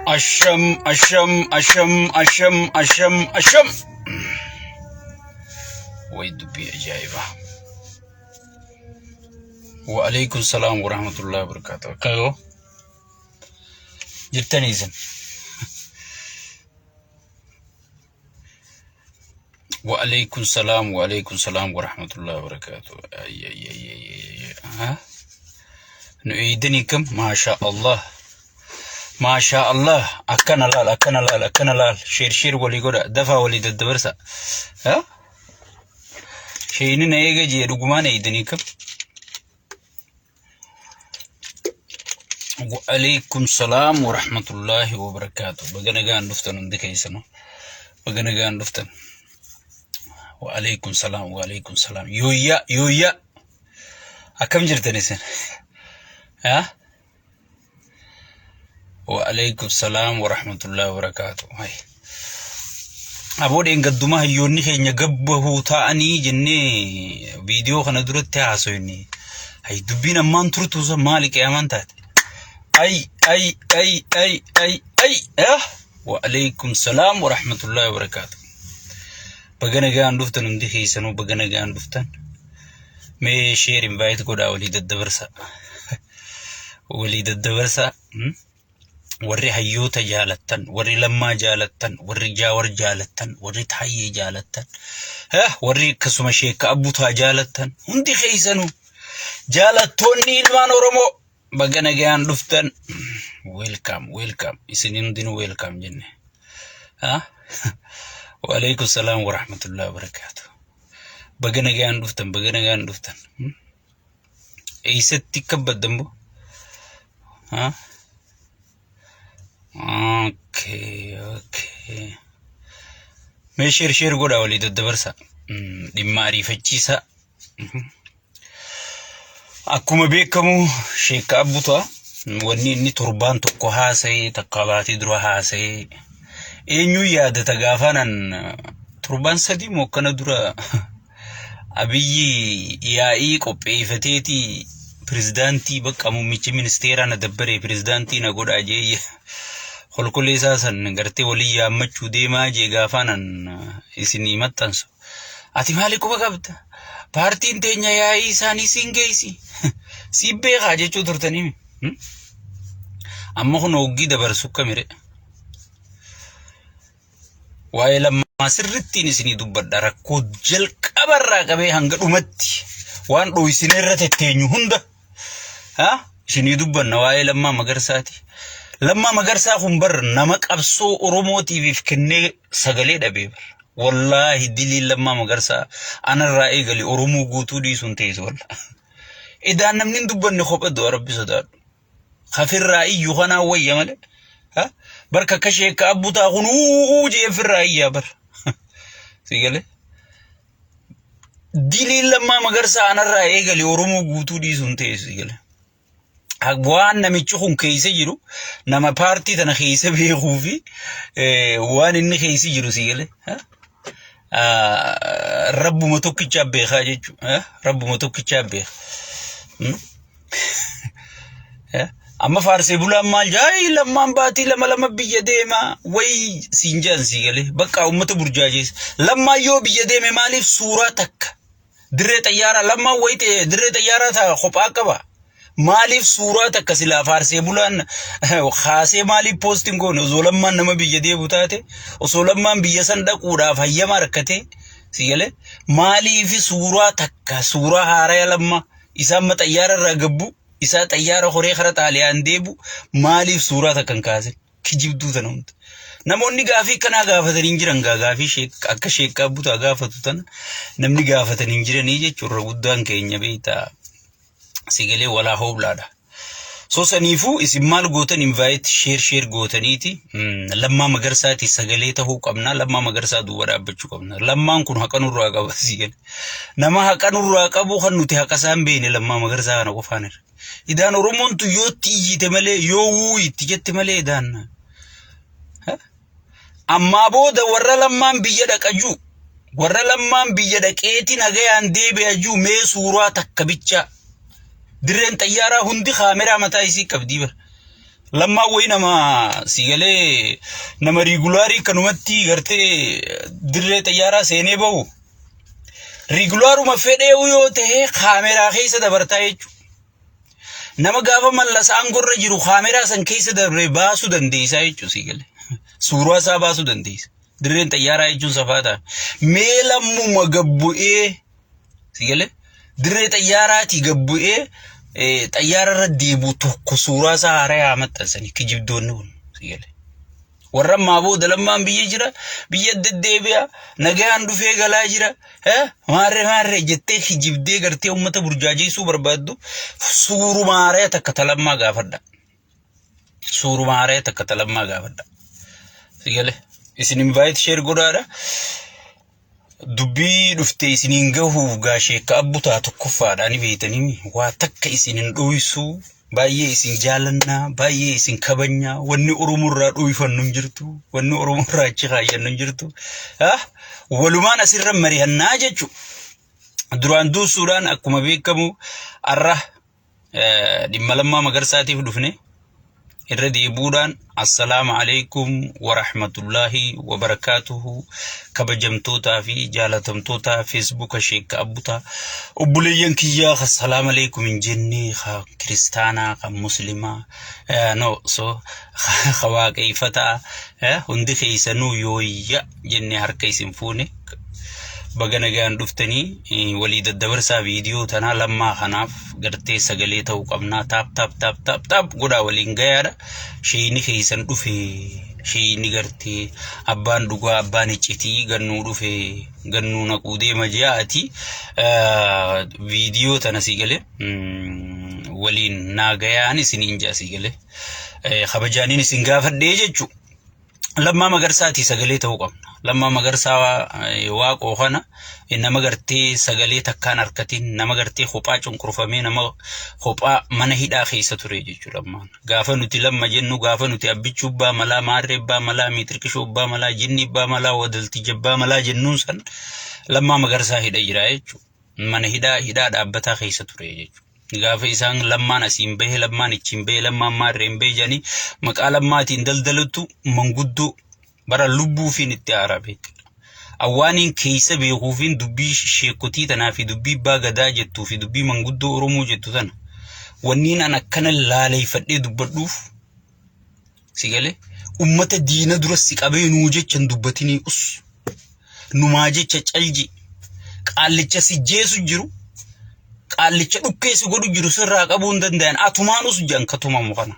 Asham, asham, asham, asham, asham, asham. Way dubbii ajaa'ibaa. Wa alaikum salaam wa rahmatullahi wa barakaatuh. Akka yoo jirtanii isin. Wa alaikum salaam wa alaikum salaam wa rahmatullahi wa barakaatuh. Ay, ay, ay, ay, ay, ay. Ha? Nu eeydanii kam? Maasha Allah. Maasha Allah. Akkana laal, akkana laal, akkana laal. Sheer sheer walii godha. Dafaa walii daddabarsa. Ha? Sheeyni na eega jee dhugumaan eeydanii kam? Wa'alaikum salaam wa rahmatullahi wa barakaatuh. Baga nagaan dhuftan hundi keessanuu. Baga nagaan dhuftan. Wa'alaikum salaam wa'alaikum salaam. Yooyyaa yooyyaa. Akkam jirtan isin? Haa? Wa'alaikum salaam wa rahmatullahi wa barakaatuh. Hai. Aboo dheengadduma hayyoonni keenya gabbahuu taa'anii jennee viidiyoo kana duratti haasofne. Hay dubbiin ammaan turtu san maali qiyaamaan taate? Ay ay ay ay ay ay ah wa'alaikum salaam wa rahmatullahi wa barakaatuh. Baga nagaan dhuftan hundi keessanuu baga nagaan dhuftan. Mee share invite godhaa walii daddabarsa. Walii daddabarsa. Hmm? Warri hayyoota jaalattan, warri lammaa jaalattan, warri jaawar jaalattan, warri taayyee jaalattan, warri akkasuma sheekka abbutaa jaalattan, hundi keessanuu jaalattoonni ilmaan Oromoo baga nagaan dhuftan. Welcome, welcome. Isin hundinuu welcome jenne. Waalaikum salaam wa rahmatullahi wa barakaatuh. Baga nagaan dhuftan, baga nagaan dhuftan. Eessatti kabbaddan boo? Ha? Okay, okay. Mee sheer sheer godhaa walii daddabarsa. Dhimma ariifachiisaa. Akkuma beekamu sheekka abbutaa wanni inni torbaan tokko haasa'ee takka baatee dura haasa'ee eenyuun yaadata gaafaanan torbaan sadii moo akkana dura Abiyyi yaa'ii qopheeffateeti pirezidaantii bakka muummichi ministeeraa na dabbaree pirezidaantii na godhaa jee kolkolee isaa san gartee waliin yaammachuu deemaa jee gaafaanan isinii maxxansu. Ati maali quba qabda? Paartiin teenya yaa'ii isaanii siin geessi. Siin beekaa jechuu turtanii. Amma kun hoggii dabarsu kamire. Waa'ee lammaa sirrittiin isinii dubbadha. Rakkoo jalqabarraa qabee hanga dhumatti waan dhooysinee irra tetteenyu hunda ha? isinii dubbanna waa'ee Lammaa Magarsaati. Lammaa Magarsaa kun bar nama qabsoo Oromootiif kennee sagalee dhabee bar. Wallaahi diliin Lammaa Magarsaa anarraa eegali Oromoo guutuu dhiisuun teessu walla. Idaan namni hin dubbanne kopha du'a rabbi sodaadhu. Kafirraa iyyu kanaa wayya malee. Ha? Barka akka sheekka abbutaa kun uuu jee firraa iyyaa bar. Si galee? Diliin Lammaa Magarsaa anarraa eegale Oromoo guutuu dhiisuun ta'e si galee. Waan namichi kun keessa jiru nama paartii tana keessa beekuu fi waan inni keessa jiru si galee. Ha? Rabbuma tokkichaa beekaa jechuudha. Rabbuma tokkichaa beeka. Amma faarsee bulaan maal jaa lammaan baatii lama lama biyya deema wayi siin jaan sii galee bakka uummata burjaajeessa. Lammaan yoo biyya deeme maaliif suuraa takka dirree xayyaaraa lammaan wayi ta'e dirree xayyaaraa ta'a kophaa qaba. Maaliif suuraa takka silaa faarsee bulaan kaasee maaliif poostiin goone osoo lammaan nama biyya deebu taate osoo lammaan biyya san dhaquudhaaf hayyama harkatee si galee maaliif suuraa takka suuraa haaraya lammaa isaa amma xayyaara irraa gabbu isaa xayyaara horee kara xaaliyaan deebu maaliif suuraa takka hin kaasin kijibduu tana hunda. Namoonni gaafii akkanaa gaafatanii hin jiran gaa gaafii akka sheekkaa butaa gaafatu tana namni gaafatanii hin jiranii jechuun irra guddaan keenya beektaa sigalee walaa hooblaadha. So saniifuu isin maal gootan invite share share gootaniiti Lammaa Magarsaati sagalee tahuu qabna Lammaa Magarsaa duuba dhaabbachuu qabna Lammaan kun haqa nurraa qaba sii gale nama haqa nurraa qabu kan nuti haqa isaan beekne Lammaa Magarsaa kana qofaan irra idaan Oromoon tun yoo itti iyyite malee yoo wuu itti jette malee idaan ammaa booda warra lammaan biyya dhaqa juu warra lammaan biyya dhaqeeti nagayaan deebi'a juu mee suuraa takka bichaa dirreen xayyaaraa hundi kaameraa mataa isii qabdii bara. Lammaan wayii nama si galee nama regular kanumatti gartee dirree xayyaaraa seenee bahu. Regularuma fedhee yoo ta'e kaameraa keessa dabartaa jechuudha. Nama gaafa Mallas aangorra jiru kaameraa san keessa dabree baasuu dandeessaa jechuudha si galee. Suuraa isaa baasuu dandeessa. Dirreen xayyaaraa jechuun safaa ta'a. Mee lammuma gabbu'ee si galee dirree xayyaaraatii gabbu'ee xayyaara irra deebi'u tokko suuraa isaa haaraa haa maxxansanii kijibdoonni kun si galee. Warra ammaa booda Lammaan biyya jira, biyya deddeebi'a, nagaan dhufee galaa jira, maarree maarree jettee kijibdee gartee uummata burjaajeessuu barbaaddu suuruma haaraa takka ta Lammaa gaafadha. Suuruma haaraa takka ta Lammaa gaafadha. Si galee isin invite share godhaadha. Dubbii dhufte isiniin gahuuf gaasheekka abbutaa tokkoffaadha ni beektanii waa takka isin hin dhoysuu, baay'ee isin jaalannaa, baay'ee isin kabajnaa. Wanni Oromoo irraa dhoyfannu hin jirtu, wanni Oromoo irraa achi kaayyannu hin jirtu. Walumaan asirra mari'annaa jechuudha. Duraan dursuudhaan akkuma beekamu har'a dhimma Lammaa Magarsaatiif dhufne. Irra deebuudhaan assalaamu alaikum warahmatullaahi wabarakaatuhu. Kabajamtootaa fi jaalatamtoota Feesbuuka Sheekka Abbutaa, obboleeyyan kiyyaa assalaamu alaikum hin jenne, ka kiristaanaa, kan muslimaa, no so ka waaqeeffataa, hundi keessanuu yooyya jenne harka isin fuune. Baga nagaan dhuftanii. Walii daddabarsaa viidiyoo tanaa. Lammaa kanaaf gartee sagalee ta'uu qabnaa. Tap tap tap tap tap godhaa waliin gayaadha. Sheeyni keessan dhufe, sheeyni gartee abbaan dhugaa, abbaan iccitii gannuu dhufe, gannuu naquu deema ji'aati. Viidiyoo tana sii galee waliin naa gayaan isiniin ja'a, sii galee kabajaaniin isin gaafadhee jechuudha. Lammaa Magarsaatii sagalee ta'uu qabna. Lammaa Magarsaa Waaqoo kana nama gartee sagalee takkaan harkatiin, nama gartee kophaa cunqurfamee, nama kophaa mana hidhaa keessa ture jechuudha Lammaan. Gaafa nuti Lamma jennu, gaafa nuti Abbichuu abbaa malaa, Maarree abbaa malaa, Miitirqishoo abbaa malaa, Jinni abbaa malaa, Wadaltija abbaa malaa jennuun san Lammaa Magarsaa hidha jira jechuudha. Mana hidhaa hidhaa dhaabbataa keessa ture jechuudha. Gaafa isaan Lammaan asiin bahe, Lammaan ichiin bahe, Lammaan maarreen bahe jedhanii maqaa Lammaatiin daldalattu, manguddoo bara lubbuufiin itti aaraa beekadha. Awwaaniin keessa beekuufiin dubbii sheekotii tanaa fi dubbii abbaa gadaa jettuu fi dubbii manguddoo Oromoo jettu tana wanniin an akkana laaleeffadhee dubbadhuuf, si galee, ummata diina dura si qabee nuu jecha hin dubbatinii, us numaa jecha calji. Qaallicha si jeesu jiru, qaallicha dhukkee si godhu jiru sirraa qabuu hin danda'an. Atumaan us jedhan ka tumamu kana,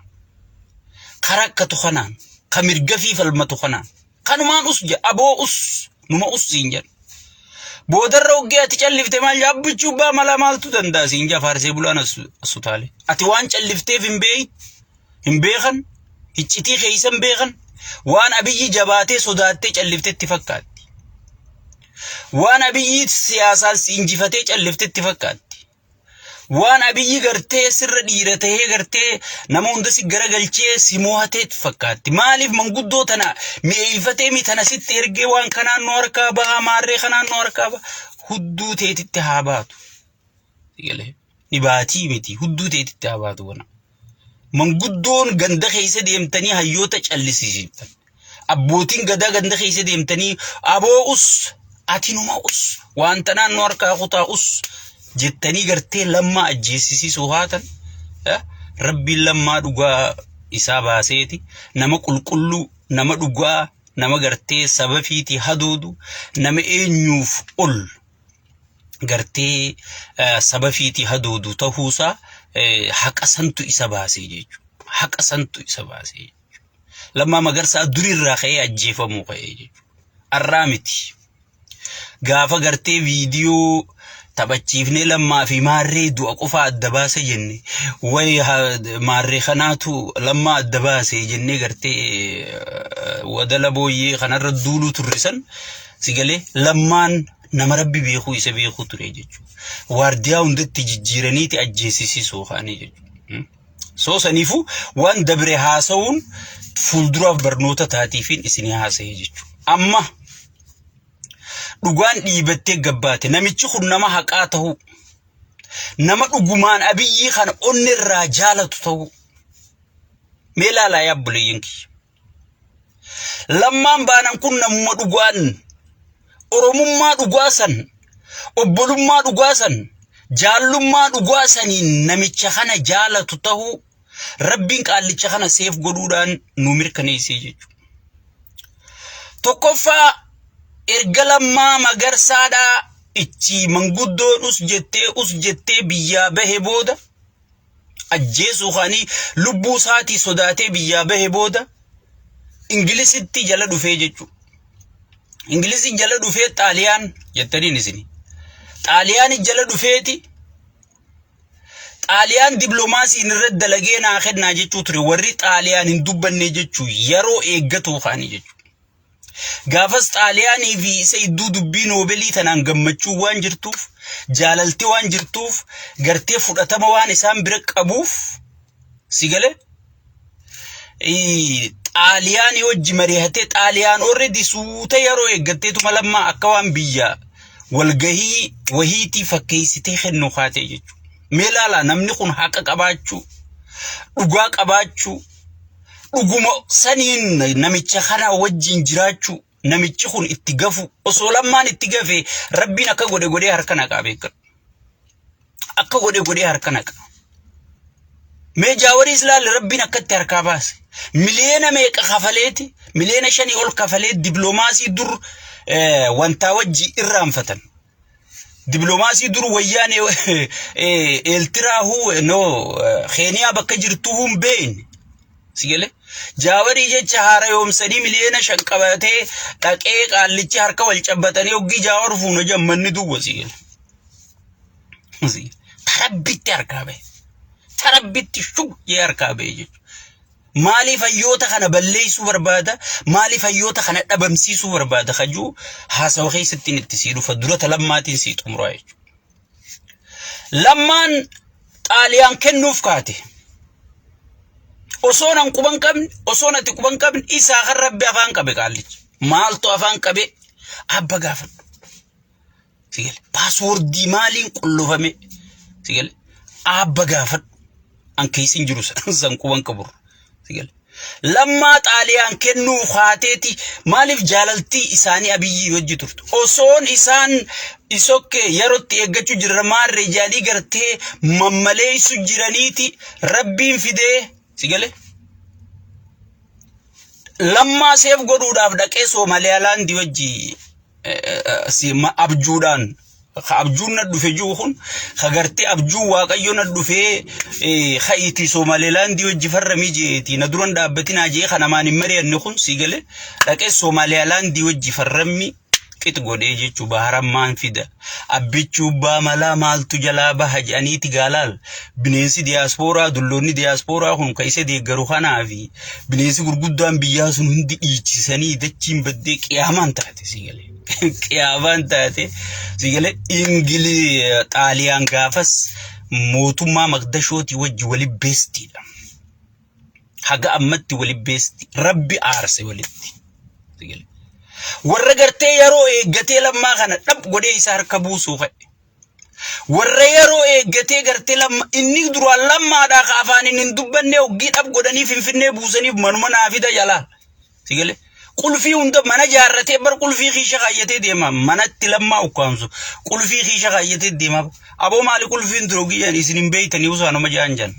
ka rakkatu kanaan, ka mirga fi falmatu kanaan, kanumaan us jedha. Aboo us, numa us siin jedhan. Boodarra oggee ati callifte maal Abbichuu abbaa malaa maaltu danda'a siin jedha faarsee bulaan as utaale. Ati waan callifteef hin beeyin, hin beekan, iccitii keessa hin beekan. Waan Abiyyi jabaatee sodaattee calliftetti fakkaatti. Waan Abiyyi siyaasaan si injifatee calliftetti fakkaatti. Waan Abiyyi gartee sirra dhiira tahee gartee nama hunda si garagalchee si mo'atee fakkaatti. Maaliif manguddoo tana mi'eeffatee mi tana sitti ergee waan kanaan nu harkaa bahaa, maarree kanaan nu harkaa baha? Hudduu teetitti haa baatu. Ni baatii miti, hudduu teetitti haa baatu kana. Manguddoon ganda keessa deemtanii hayyoota callisiisiftan. Abbootiin gadaa ganda keessa deemtanii aboo us, ati numa us, waan tanaan nu harkaa kutaa us jettanii gartee Lammaa ajjeesisiisuu haatan, Rabbiin Lammaa dhugaa isaa baaseeti nama qulqulluu, nama dhugaa, nama gartee saba fiitii hadoodu, nama eenyuuf ol gartee saba fiitii hadoodu ta'uusaa haqa santu isa baasee jechuudha. Haqa santu isa baasee jechuudha. Lammaa Magarsaa durirraa ka'ee ajjeefamuu ka'ee jechuudha. Arraa miti. Gaafa gartee viidiyoo taphachiifnee Lammaa fi maarree du'a qofa adda baase jenne, wayi maarree kanaatu Lammaa adda baase jennee gartee wadala booyyee kanarra duuluu turre san, si galee, Lammaan nama Rabbi beekuu isa beekuu ture jechuudha. Waardiyaa hundatti jijjiiraniiti ajjeesisiisuu ka'anii jechuudha. So saniifuu waan dabre haasa'uun fuulduraaf barnoota taatiifiin isinii haasa'e jechuudha. Amma dhugaan dhiibattee gabbaate. Namichi kun nama haqaa ta'uu, nama dhugumaan Abiyyii kana onnee irraa jaalatu ta'uu. Mee laalaa yaa obboleeyyan kiyya. Lammaan baanan kun namuma dhugaan Oromummaa dhugaa san, obbolummaa dhugaa san, jaallummaa dhugaa saniin namicha kana jaalatu tahuu Rabbiin qaallicha kana seef godhuudhaan nu mirkaneessee jechuudha. Tokkoffaa erga Lammaa Magarsaadhaa ichi manguddoon us jettee us jettee biyyaa bahe booda ajjeesuu kaanii lubbuu isaatii sodaatee biyyaa bahe booda Ingilisitti jala dhufee jechuudha. Ingilisi jala dhufee Xaaliyaan jettaniin isini. Xaaliyaan jala dhufeeti Xaaliyaan dippiloomaasiin irratti dalagee naa kennaa jechuu ture warri Xaaliyaan hin dubbanne jechuu yeroo eeggatuu kaanii jechuudha. Gaafas Xaaliyaanii fi isa idduu dubbii Noobelii tanaan gammachuu waan jirtuuf, jaalalti waan jirtuuf, gartee fudhatama waan isaan bira qabuuf si galee Xaaliyaanii wajji mari'atee Xaaliyaan already suuta yeroo eeggatteetuma Lammaa akka waan biyya walgahii wahiitii fakkeessitee kennu kaatee jechuudha. Mee ilaalaa namni kun haqa qabaachuu, dhugaa qabaachuu, dhuguma saniin namicha kana wajjin jiraachuu, namichi kun itti gafu, osoo Lammaan itti gafe Rabbiin akka godhe godhee harka naqaa beekadhu. Akka godhe godhee harka naqa. Mee Jaawariis laalli Rabbiin akkatti harkaa baase. Miliyoona meeqa kafaleeti, miliyoona 5 ol kafalee dippiloomaasii dur wantaa wajji irraanfatan. Dippiloomaasii dur wayyaanee Eeltiraahuu no Keeniyaa bakka jirtuu hin beekne. Si galee? Jaawarii jecha haara yoomsanii miliyoona 5 qabatee dhaqee qaallichi harka wal cabbatanii hoggii Jaawar fuuna jammanni duwwa si galee. Tarabbitti harkaa bahe. Tarabbitti shug jee harkaa bahe jechuudha. Maaliif hayyoota kana balleessuu barbaada? Maaliif hayyoota kana dhabamsiisuu barbaada? Kajuu haasawa keessatti itti sii dhufa dura ta Lammaatiin sii xumuraa jechuudha. Lammaan Xaaliyaan kennuuf kaate. Osoo nan quban qabne, osoo nati quban qabne isaa kan Rabbi afaan qabe qaallichi. Maaltu afaan qabe? Abba gaafadhu. Sigale paaswoordii maaliin qullufame? Sigale abba gaafadhu. An keessa hin jiru san quban qabur. Sigale Lammaa Xaaliyaan kennuu kaateeti maaliif jaalaltii isaanii Abiyyii wajji turte. Osoon isaan isokkee yerootti eeggachuu jirra maarree jaalii gartee mammaleessu jiraniiti Rabbiin fidee sigale. Lammaa seef godhuudhaaf dhaqee Somaaliyaalaandii wajji abjuudhaan ka abjuun na dhufe jiru kun ka gartee abjuu Waaqayyo na dhufee ka'iitii Somaalilaandii wajji farramii jeetii na duran dhaabbatinaa jee ka namaan hin mari'anne kun sii galee dhaqee Somaalilaandii wajji farrammi qix godhee jechuu baharan maan fida abbichuu baa malaa maaltu jalaa baha jedhaniiti gaalaal bineensi diyaaspooraa dulloonni diyaaspooraa kun ka isa deeggaru kanaa fi bineensi gurguddaan biyyaa sun hundi dhiichisanii dachiin baddee qiyaamaan taate si galee. Qiyaamaan taate si galee Ingili Xaaliyaan gaafas mootummaa Maqdashootii wajji wali beestiidha. Haga ammatti wali beesti. Rabbi aarse walitti. Si galee. Warra gartee yeroo eeggatee Lammaa kana dhab godhee isa harka buusuu ka'e. Warra yeroo eeggatee gartee lamma inni duraan Lammaadhaa ka afaaniin hin dubbanne hoggii dhab godhanii Finfinnee buusaniif manuma naa fida jalaa. Si galee? Qulfii hunda mana jaarratee bar qulfii kiisha kaayyatee deema manatti Lammaa ukkaamsu qulfii kiisha kaayyatee deema. Aboo maali qulfiin dura giyyaan isin hin beeytanii usaanuma jaan jaan.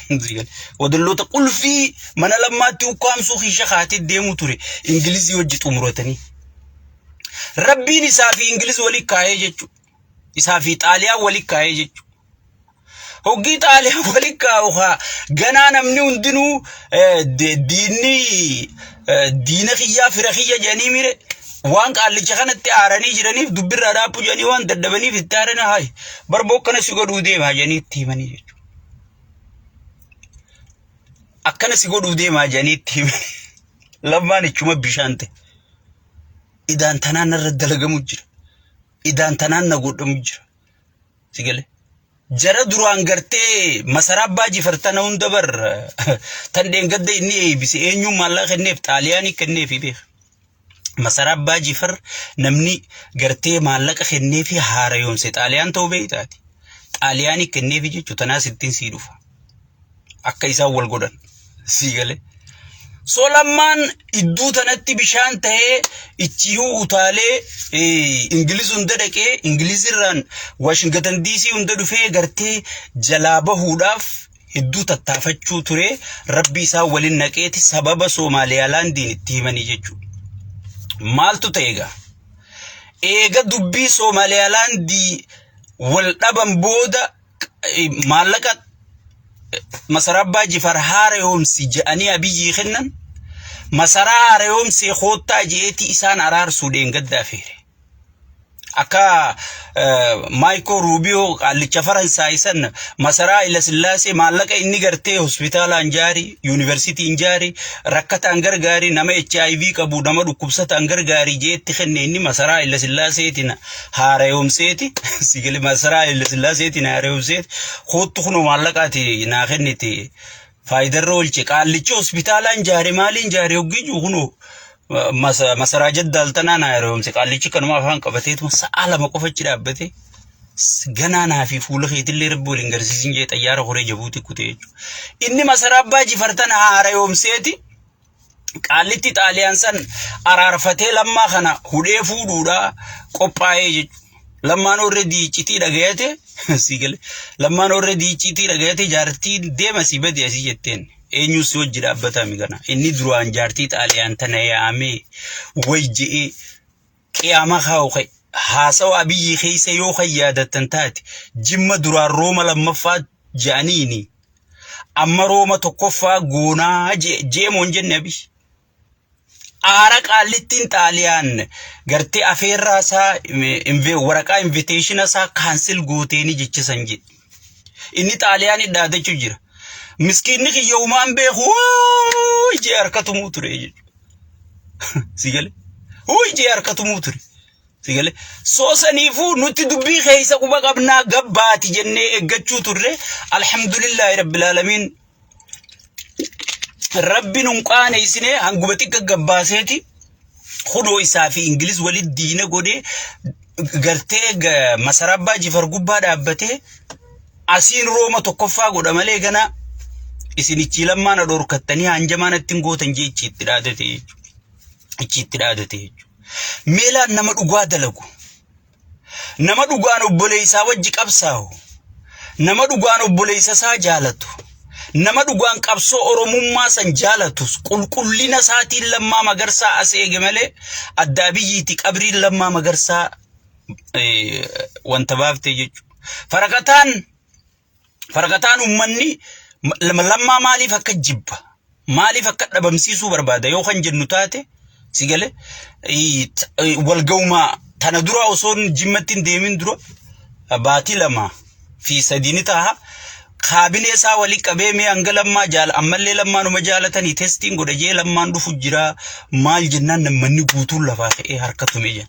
Si galee? Wadalloota qulfii mana Lammaatti ukkaamsuu kiisha kaatee deemu ture Ingilizii wajji xumuratanii. Rabbiin isaa fi Ingiliz wali kaayee jechuudha. Isaa fi Xaaliyaan wali kaayee jechuudha. Hoggii Xaaliyaan wali kaa'u haa ganaa namni hundinuu diinni diina kiyyaa fira kiyya jedhanii mire waan qaallicha kanatti aaranii jiraniif dubbirraa dhaabbuu jedhanii waan dadhabaniif itti aaranii hayi barboo akkana si godhuu deemaa jedhanii itti himanii jechuudha. Akkana si godhuu deemaa jedhanii itti himanii Lammaan ichuma bishaan ta'e. Idaan tanaan narra dalagamu jira. Idaan tanaan na godhamu jira. Si galee? Jara duraan gartee masaraa Abbaa Jifar tana hunda bar tan dheengadda inni eeybise eenyuun maallaqa kenneef Xaaliyaanii kenneefi beeka. Masaraa Abbaa Jifar namni gartee maallaqa kenneefi haarayoomse Xaaliyaan ta'uu beektaati. Xaaliyaanii kenneefi jechuun tanaas ittiin sii dhufa. Akka isaan wal godhan. Sii galee. So Lammaan idduu tanatti bishaan tahee ichiyuu utaalee Ingiliz hunda dhaqee, Ingilizirraan Washington DC hunda dhufee gartee jalaa bahuudhaaf hedduu tattaafachuu ture. Rabbi isaa waliin naqeeti sababa Somaaliyaalaandiin itti himanii jechuudha. Maaltu ta'e egaa? Eega dubbii Somaaliyaalaandii wal dhaban booda maallaqa masaraa Abbaa Jifaar haarayoomsi jedhanii Abiyyii kennan, masaraa haarayoomsee koottaa je'eeti isaan araarsuu dheengaddaa feere. Akka Maayikoo Ruubiyoo qaallicha Faransaay san masaraa Hayilasillaasee maallaqa inni gartee hospitaalaan jaari, yuunivarsiitiin jaari, rakkataan gargaari, nama HIV qabu, nama dhukkubsataan gargaari jeetti kenne, inni masaraa Hayilasillaaseetiin haarayoomseeti, sigale, masaraa Hayilesillaaseetiin haarayoomseeti koottu kunoo maallaqaati naa kennite faayidarra oolche, qaallichi hospitaalaan jaare, maaliin jaare hoggiju, kunoo masaraa jaddaal tanaa naa haarayoomse. Qaallichi kanuma afaan qabateetuma sa'a 2 qofa achi dhaabbate, ganaa naa fi fuula keetillee rabbi waliin garsiisin jee xayyaara horee Jabuuti kutee jechuudha. Inni masaraa Abbaa Jifar tana haarayoomseeti qaallitti Xaaliyaan san araarfatee Lammaa kana hudhee fuudhuudha qophaa'ee jechuudha. Lammaan already iccitii dhagayate, sii gale. Lammaan already iccitii dhagayate, jaartiin deema si badi asii jetteen. Eenyu si wajji dhaabbatame kana? Inni duraan jaartii Xaaliyaan tana yaamee way je'ee qiyaama kaa'u ka'e. Haasawa Abiyyii keessa yoo kan yaadattan taate, Jimma duraan Rooma lammaffaa je'aniini amma Rooma tokkoffaa goonaa jeemoo hin jenne Abiy. Aara qaallittiin Xaaliyaan gartee afeerraa isaa, waraqaa invitation isaa cancel gooteeni jecha san jedhe. Inni Xaaliyaan dhaadachuu jira. Miskiinni kiyya uumaan beeku jee harka tumuu ture jechuudha. Si gale? Hooy jee harka tumuu ture. Si gale? Soo saniifuu nuti dubbii keessa quba qabnaa gabbaati jennee eeggachuu turre. Alhamdulillaahi rabbil aalamiin. Rabbi nun qaaneessine, hanguma xiqqa gabbaaseeti kunoo isaa fi Ingiliz walitti diina godhee gartee masaraa Abbaa Jifar gubbaa dhaabbatee asiin Rooma tokkoffaa godha malee gana isin ichii Lammaan dhorkattanii hanjamaan ittiin gootan jee ichi itti dhaadate jechuudha. Ichi itti dhaadate jechuudha. Meelaan nama dhugaa dalagu, nama dhugaan obboleessaa wajji qabsaa'u, nama dhugaan obboleessa isaa jaalatu, nama dhugaan qabsoo Oromummaa san jaalatus, qulqullina isaatiin Lammaa Magarsaa as eege malee adda Abiyyiiti qabriin Lammaa Magarsaa wanta baaftee jechuudha. Faraqataan uummanni Lammaa maaliif akka jibba, maaliif akka dhabamsiisuu barbaada yoo kan jennu taate, si galee, walga'umaa tana dura osoo Jimmatti hin deemin dura baatii 2 fi 3 ni ta'a. Kaabinee isaa walii qabee mee hanga Lammaa jaala ammallee Lammaanuma jaalatanii testiin godha jee, Lammaan dhufu jira maal jennaan, namni guutuun lafaa ka'ee harka tume jedha.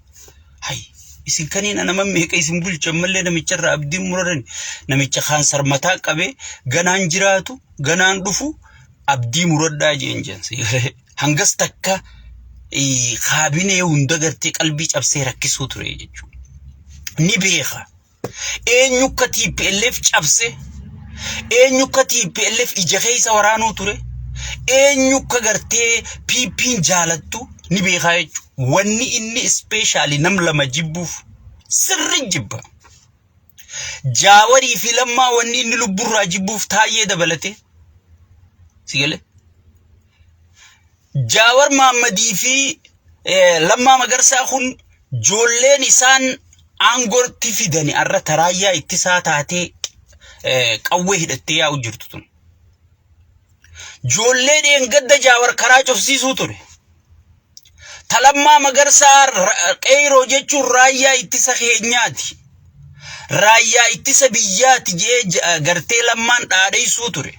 Hay, isin kaniin nama meeqa isin bulcha, ammallee namicharraa abdiin muraran, namicha kaansar mataa qabee ganaan jiraatu ganaan dhufu abdii muradhaa jeen jeen. Hangas takka kaabinee hunda gartee qalbii cabsee rakkisuu ture jechuudha. Ni beeka. Eenyu akka TPLF cabse, eenyu akka TPLF ija keessa waraanuu ture, eenyu akka gartee PP'n jaalattu ni beekaa jechuudha. Wanni inni specially nam lama jibbuuf sirri jibba. Jaawarii fi Lammaa wanni inni lubburraa jibbuuf, Taayyee dabalate. Si galee? Jaawar Mahammadii fi Lammaa Magarsaa kun joolleen isaan aangootti fidani arra taraayyaa ittisaa taatee qawwee hidhattee yaa'u jirtu tun. Joollee dheengadda Jaawar karaa cufsiisuu ture. Talammaa Magarsaa qeyroo jechuun raayyaa ittisa keenyaati. Raayyaa ittisa biyyaati jee gartee Lammaan dhaadheessuu ture.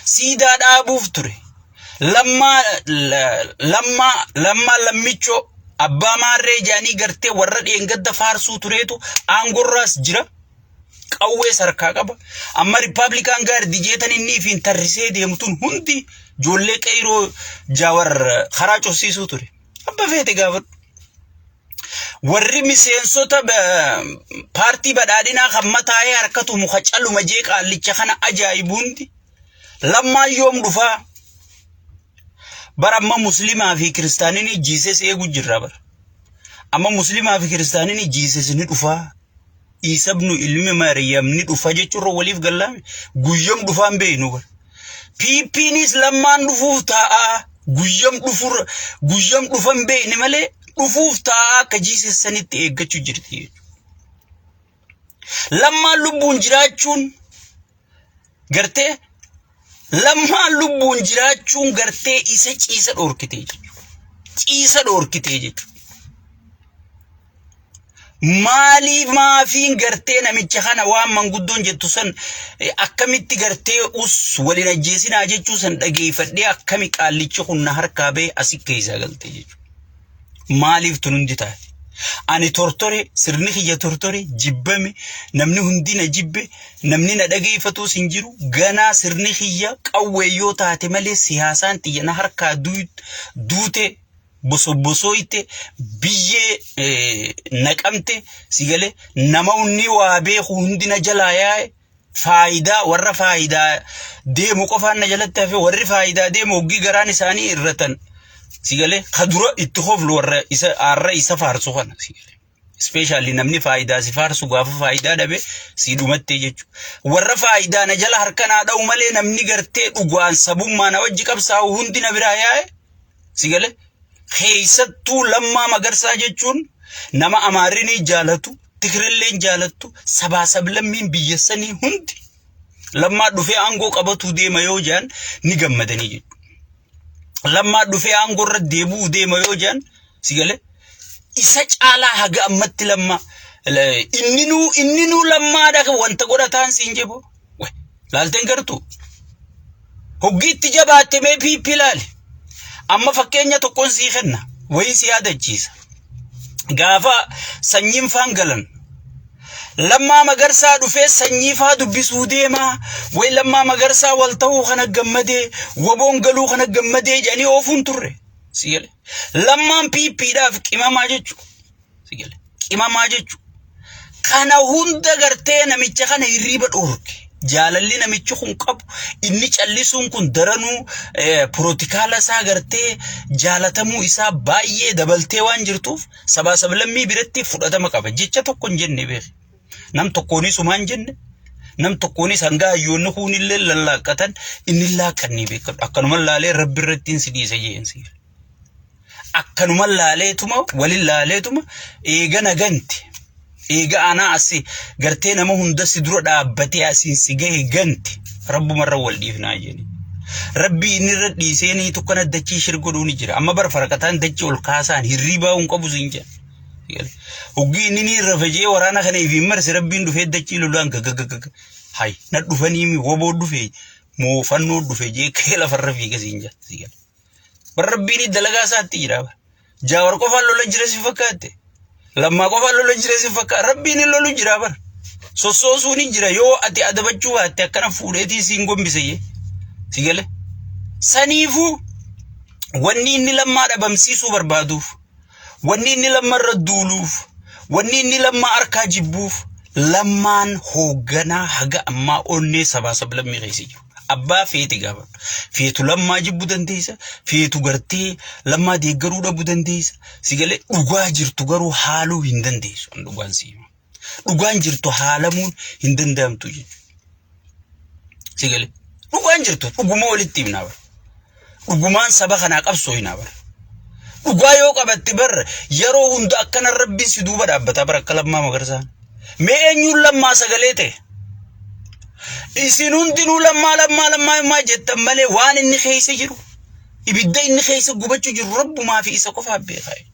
Siidaa dhaabuuf ture. Lammaa Lammaa Lammaa Lammichoo abbaa maarree jaanii gartee warra dheengadda faarsuu tureetu aangorraas jira. Qawwee sarkaa qaba. Amma Republican Guard jeetan inni ifiin tarrisee deemu tun hundi ijoollee qeyroo Jaawar karaa cufsiisuu ture. Abba feete gaafadhu. Warri miseensota paartii badhaadhinaa kan mataa'ee harkatu muka caluma jee qaallicha kana ajaa'ibu hundi Lammaan yoom dhufaa? Bara amma Muslimaa fi Kiristaaniin Jesus eegu jirra bara. Amma Muslimaa fi Kiristaaniin Jesus ni dhufaa. Iisabnu ilmi Maariyaam ni dhufa jechuurra waliif gallaame guyyam dhufaan beeknu bara. PPnis lammaan dhufuuf taa'aa guyyam dhufurra guyyam dhufan beekne malee dhufuuf taa'aa akka Jesus sanitti eeggachuu jirti jechuudha. Lammaan lubbuun jiraachuun gartee lammaan lubbuun jiraachuun gartee isa ciisa dhoorkitee jechuudha. Ciisa dhoorkitee jechuudha. Maaliif maafiin gartee namicha kana waan manguddoon jettu san akkamitti gartee us waliin ajjeesinaa jechuu san dhageeffadhee akkami qaallichi kun na harkaa ba'e asi keessaa galte jechuudha. Maaliif tun hundi taate? Ani tortore, sirni kiyya tortore, jibbame, namni hundi na jibbe, namni na dhageeffatus hin jiru. Ganaa sirni kiyya qawwee yoo taate malee siyaasaan tiyya na harkaa duute bosobosooyte biyyee naqamte si galee nama hundi waa beeku hundi na jalaa yaa'e faayidaa warra faayidaa deemu qofaan na jalatti hafe warri faayidaa deemu hoggii garaan isaanii irratan si galee ka dura itti hoflu warra isa arra isa faarsu kana si galee. Ispeeshaalli namni faayidaa si faarsu gaafa faayidaa dhabe si dhumattee jechuudha. Warra faayidaa na jala harka naa dha'u malee namni gartee dhugaan sabummaa na wajji qabsaa'u hundi na biraa yaa'e si galee keessattuu Lammaa Magarsaa jechuun nama Amaarri ni jaalatu, Tigirilleen jaalattu, sabaa sablammiin biyya sanii hundi Lammaa dhufee aangoo qabatuu deema yoo jedhan ni gammadanii jechuudha. Lammaa dhufee aangoo irra deebi'uu deema yoo jedhan si galee isa caalaa haga ammatti Lammaa inninuu Lammaadha wanta godhataan siin jedhu. Laalteen gartuu. Hoggiitti jabaatte mee PP laali. Amma fakkeenya tokkoon sii kenna. Wayii si yaadachiisa. Gaafa sanyiin faan galan. Lammaa Magarsaa dhufee sanyii faa dubbisuu deemaa. Wayi Lammaa Magarsaa wal ta'uu kana gammadee waboon galuu kana gammadee jedhanii oofuun turre. Si gale. Lammaan PPdhaaf qimamaa jechuudha. Si gale. Qimamaa jechuudha. Kana hunda gartee namicha kana hirriiba dhoorke. Jaalalli namichi kun qabu inni callisuun kun daranuu pirotikaala isaa gartee jaalatamuu isaa baay'ee dabaltee waan jirtuuf sabaa sablammii biratti fudhatama qaba. Jecha tokko hin jenne beeki. Nam tokkoonis homaa hin jenne. Nam tokkoonis hanga hayyoonni kuunillee lallaaqqatan inni laaqqannee beekadhu. Akkanuma laalee rabbi irratti si dhiise jeen siif. Akkanuma laaleetuma walin laaleetuma eega na gante eega anaa asi gartee nama hunda si dura dhaabbatee asiin si gahe gante rabbumarra wal dhiifnaa jedhani. Rabbii inni irra dhiiseenii tukkana dachii shir godhuu ni jira. Amma bara faraqataan dachii ol kaasaan hirriibaa hin qabu siin jedhan. Hoggii inni ni irra faca'ee waraana kana ifiin marse rabbiin dhufee dachii lolaan gagagagaga. Hay na dhufanii mi woboo dhufe moo fannoo dhufe jee kee lafarra fiiga siin jedhan. Bar rabbiin dalagaa isaatti jira. Jaawar qofaan lola jira si fakkaatte. Lammaa qofaan lola jira si fakkaate. Rabbiin hin lolu jira bar. Sossoosuun hin jira yoo ati adabachuu baatte akkana fuudheetii siin gombise jee. Si gale. Saniifuu wanni inni lammaa dhabamsiisuu barbaaduuf Wanni inni lamma irra duuluuf, wanni inni lamma harkaa jibbuuf, lammaan hoogganaa haga ammaa onnee sabaa sablammii keessa jiru. Abbaa feeti gaafadhu. Feetu lammaa jibbu dandeessa, feetu gartee lammaa deeggaruu dhabuu dandeessa. Si galee dhugaa jirtu garuu haaluu hin dandeessu. An dhugaan si hima. Dhugaan jirtu haalamuun hin danda'amtu jechuudha. Si galee dhugaan jirtu dhuguma walitti himnaa bara. Dhugumaan saba kanaa qabsoo hinaa bara. Dhugaa yoo qabatte bar yeroo hunda akkana rabbiin si duuba dhaabbata bara akka lammaa magarsaan. Mee eenyuun lammaa sagalee ta'e? Isin hundinuu lammaa lammaa lammaa lammaa jettan malee waan inni keessa jiru ibidda inni keessa gubachuu jiru rabbumaa fi isa qofaaf beekaa jechuudha.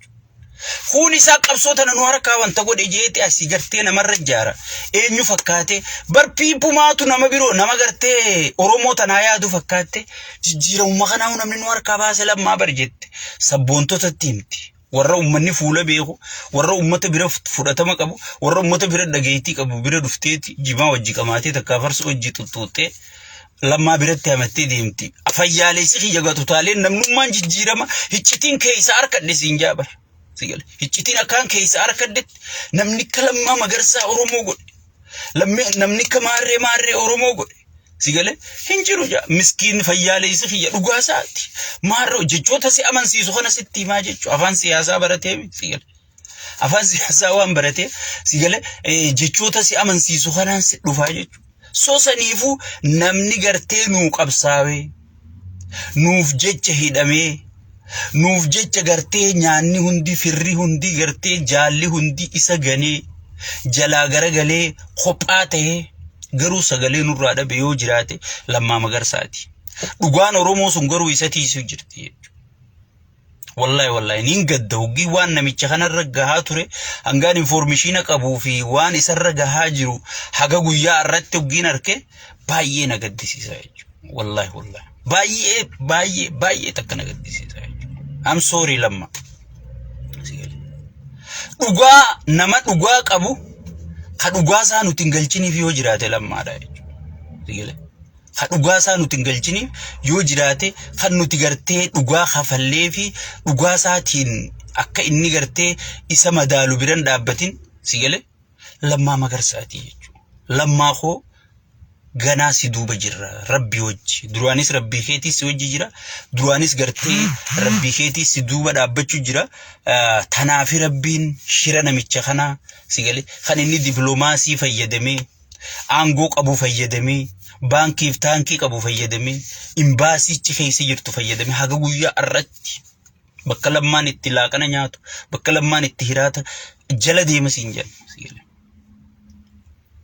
Kuun isaa qabsoo tana nu harkaa wanta godhe jeeti asii gartee namarra ijaara. Eenyu fakkaate bar piipumaatu nama biroo nama gartee Oromoo tanaa yaadu fakkaatte jijjiiramuma kanaa namni nu harkaa baase lammaa bar jette sabboontotatti himti. Warra uummanni fuula beeku, warra uummata bira fudhatama qabu, warra uummata bira dhageettii qabu bira dhufteeti jimaa wajji qamaatee takkaa farsoo wajji xuxxuuxxee lammaa biratti hamattee deemti. Fayyaalessi kiyya gatutaaleen namnummaan jijjiirama hiccitiin keessa harkadhe siin jaabar. Hiccitiin akkaan keessa harkadhetti namni akka lammaa magarsaa Oromoo godhe. Namni akka maarree maarree Oromoo godhe. Si galee hin jiru jaa miskiin fayyaaleessi kiyya dhugaa isaati. Maarroo jechoota si amansiisu kana sitti himaa jechuudha. Afaan siyaasaa baratee miti si galee. Afaan siyaasaa waan baratee si galee jechoota si amansiisu kanaan si dhufaa jechuudha. So saniifuu namni gartee nuu qabsaawee nuuf jecha hidhamee nuuf jecha gartee nyaanni hundi firri hundi gartee jaalli hundi isa ganee jalaa garagalee kophaa ta'ee garuu sagalee nurraa dhabe yoo jiraate Lammaa Magarsaati. Dhugaan Oromoo sun garuu isa tiisuu jirti jechuudha. Wallahi wallahi niin gadda hoggii waan namicha kanarra gahaa ture hangaan informishiina qabuu fi waan isarra gahaa jiru haga guyyaa irratti hoggiin arke baay'ee na gaddisiisa jechuudha. Wallahi wallahi baay'ee baay'ee baay'ee takka na gaddisiisa jechuudha. I'm sorry Lamma. Dhugaa nama dhugaa qabu ka dhugaa isaa nuti hin galchiniif yoo jiraate Lammaadha jechuudha. Ka dhugaa isaa nuti hin galchiniif yoo jiraate kan nuti gartee dhugaa kafallee fi dhugaa isaatiin akka inni gartee isa madaalu biran dhaabbatin si galee Lammaa Magarsaatii jechuudha. Lammaa koo ganaa si duuba jirra rabbi wajji duraanis rabbii keetii si wajji jira duraanis gartee rabbii keetii si duuba dhaabbachuu jira tanaafi rabbiin shira namicha kanaa si galee kan inni diploomaasii fayyadamee aangoo qabu fayyadamee baankiif taankii qabu fayyadamee imbaasichi keessa jirtu fayyadamee haga guyyaa irratti bakka Lammaan itti laaqana nyaatu bakka Lammaan itti hiraata jala deema siin jedha.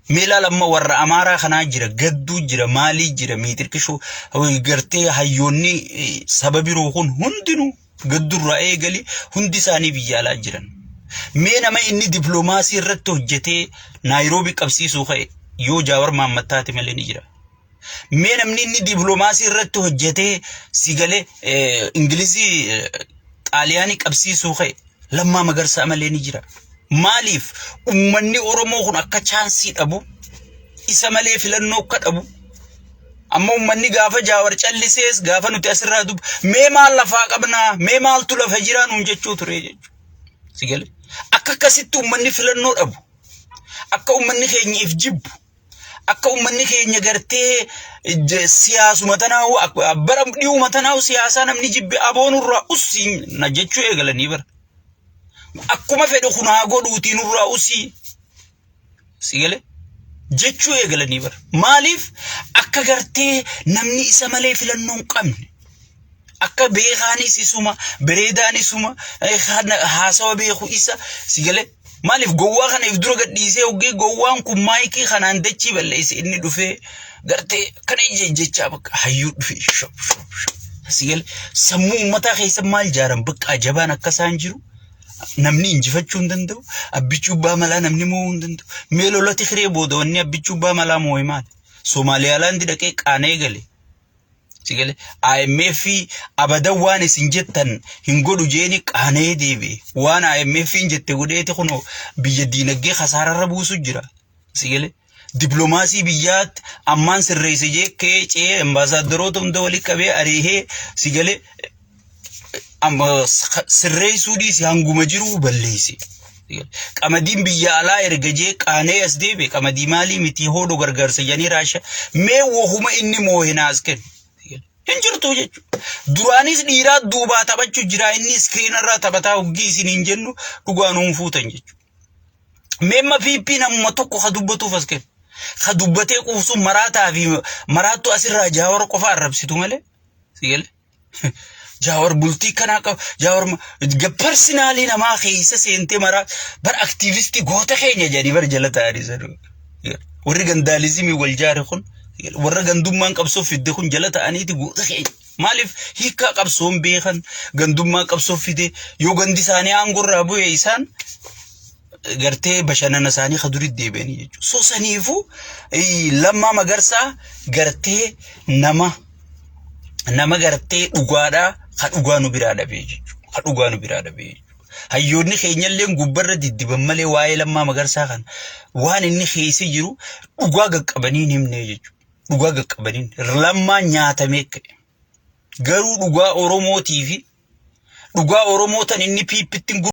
Mee ilaala amma warra Amaaraa kanaa jira gadduu jira maalii jira miitirkishoo gartee hayyoonni saba biroo kun hundinuu gaddurraa eegali hundi isaanii biyya alaa jiran. Mee nama inni dippiloomaasii irratti hojjetee Naayiroobii qabsiisuu ka'e yoo Jaawar Mahammad taate malee ni jira. Mee namni inni dippiloomaasii irratti hojjetee si galee Ingilizii Xaaliyaanii qabsiisuu ka'e Lammaa Magarsaa malee ni jira. Maaliif uummanni Oromoo kun akka chaansii dhabu isa malee filannoo akka dhabu amma uummanni gaafa Jaawar callisees gaafa nuti asirraa dub mee maal lafaa qabnaa mee maaltu lafa jiraa nuun jechuu ture jechuudha. Si galee akka akkasitti uummanni filannoo dhabu akka uummanni keenya if jibbu akka uummanni keenya gartee siyaasuma tanaa'u bara dhi'uma tanaa'u siyaasaa namni jibbe aboonurraa usii na jechuu eegalanii bara. Akkuma fedhe kun haa godhuutii nurraa usii si galee jechuu eegalanii bara. Maaliif akka gartee namni isa malee filannoo hin qabne. Akka beekaanis isuma, bareedaan isuma, haasawa beeku isa si galee. Maaliif gowwaa kana if dura gadhiisee hoggee gowwaan kun maayikii kanaan dachii balleesse inni dhufee gartee kana ije jechaa bakka hayyuu dhufee shop shop shop. Si galee sammuu uummataa keessa maal jaaran bakka jabaan akka isaan jiru. Namni injifachuu hin danda'u. Abbichuu abbaa malaa namni mo'uu hin danda'u. Mee lola Tigree booda wanni Abbichuu abbaa malaa mo'e maali? Somaaliyaalaandi dhaqee qaana'ee gale. Si gale IMF abadan waan isin jettan hin godhu jeeni qaana'ee deebi'e. Waan IMF hin jette godheeti kunoo biyya diinagdee kasaararra buusu jira. Si gale diplomaasii biyyaatti ammaan sirreesse jee ka'ee ce'ee ambaasaaddoroota hunda walii qabee ariihee si gale sirreessuu dhiisi hanguma jiruu balleesse. Qamadiin biyya alaa erga jee qaanee as deebi'e qamadii maalii miti hoodho gargaarsa jedhanii raasha mee wahuma inni moohe naas kennu. Hin jirtu jechuudha. Duraanis dhiiraa duubaa taphachuu jira inni iskiriinarraa taphataa hoggii isin hin jennu dhugaa nuun fuutan jechuudha. Mee amma PP namuma tokko ka dubbatuuf as kennu. Ka dubbatee quufsuun maraataa fi maraattuu asirraa Jaawar qofa arrabsitu malee. Si galee? Jaawar bultii kanaa qaba. Jaawar parsinaalii namaa keessa seentee maraa bar aktiivistii goota keenya jedhanii bar jala taa'anii sanuu. Warri gandaalizimii wal jaare kun warra gandummaan qabsoo fidde kun jala ta'aniiti goota keenya. Maaliif hiikkaa qabsoon beekan gandummaa qabsoo fide yoo gandi isaanii aangorraa bu'e isaan gartee bashannana isaanii ka durii deebi'anii jechuudha. So saniifuu Lammaa Magarsaa gartee nama nama gartee dhugaadhaa ka dhugaa nu biraa dhabee jechuudha. Ka dhugaa nu biraa dhabee jechuudha. Hayyoonni keenyallee gubbarra diddiban malee waa'ee Lammaa Magarsaa kana waan inni keessa jiru dhugaa qaqqabanii hin himne jechuudha. Dhugaa qaqqabanii Lammaa nyaatamee ka'e. Garuu dhugaa Oromootii fi dhugaa Oromoo tan inni piippitti